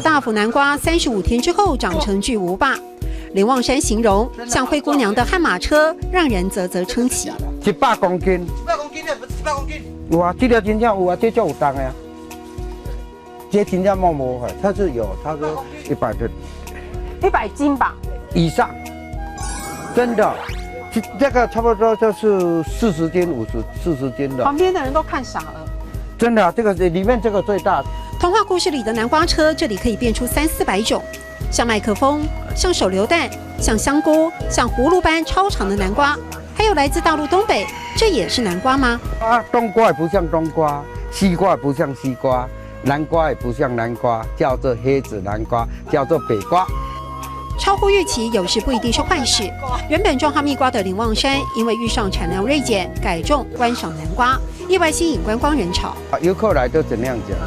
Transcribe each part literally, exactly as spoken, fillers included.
大福南瓜三十五天之后长成巨无霸。林旺山形容像灰姑娘的悍马车，让人啧啧称奇。一百公斤，一百公斤，一百公斤。有啊，这个真正有啊，这就有重的啊。这真正摸摸很，它是有，他说一百斤一百斤吧。以上，真的，这这个差不多就是四十斤、五十、四十斤的，旁边的人都看傻了。真的啊，这个里面这个最大。童话故事里的南瓜车，这里可以变出三四百种，像麦克风，像手榴弹，像香菇，像葫芦般超长的南瓜，还有来自大陆东北，这也是南瓜吗？啊，冬瓜也不像冬瓜，西瓜也不像西瓜，南瓜也不像南瓜，叫做黑子南瓜，叫做北瓜。超乎预期有时不一定是坏事。原本种哈密瓜的林旺山，因为遇上产量锐减，改种观赏南瓜，意外吸引观光人潮。啊，游客来都怎样讲呢？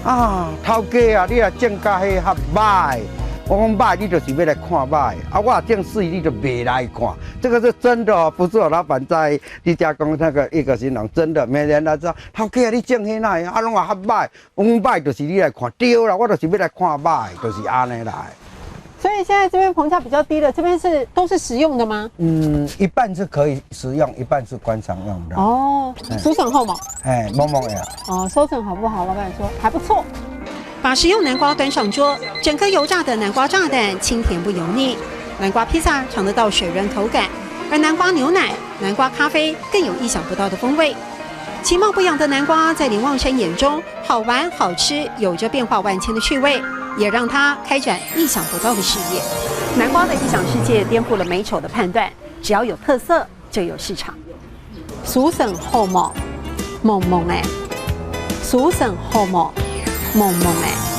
啊，头家啊，你啊种甲迄遐歹，我讲歹，你就是要来看歹，啊，我啊种水，你就袂来看。这个是真的哦，不是我老板在你家讲那个一个形容，真的，每年来说，头家啊，你种迄哪，啊，拢话遐歹，我讲歹就是你来看，对啦，我就是要来看歹，就是安尼啦。所以现在这边棚价比较低的，这边是都是食用的吗？嗯，一半是可以食用，一半是观赏用的。哦，收成好吗？哎，摸摸呀。哦，收成好不好？老板说还不错。把食用南瓜端上桌，整颗油炸的南瓜炸弹清甜不油腻，南瓜披萨尝得到水润口感，而南瓜牛奶、南瓜咖啡更有意想不到的风味。其貌不扬的南瓜在林旺山眼中好玩好吃，有着变化万千的趣味，也让他开展意想不到的事业。南瓜的异想世界颠覆了美丑的判断，只要有特色就有市场。苏省好么？萌萌哎，苏省好么？萌萌哎。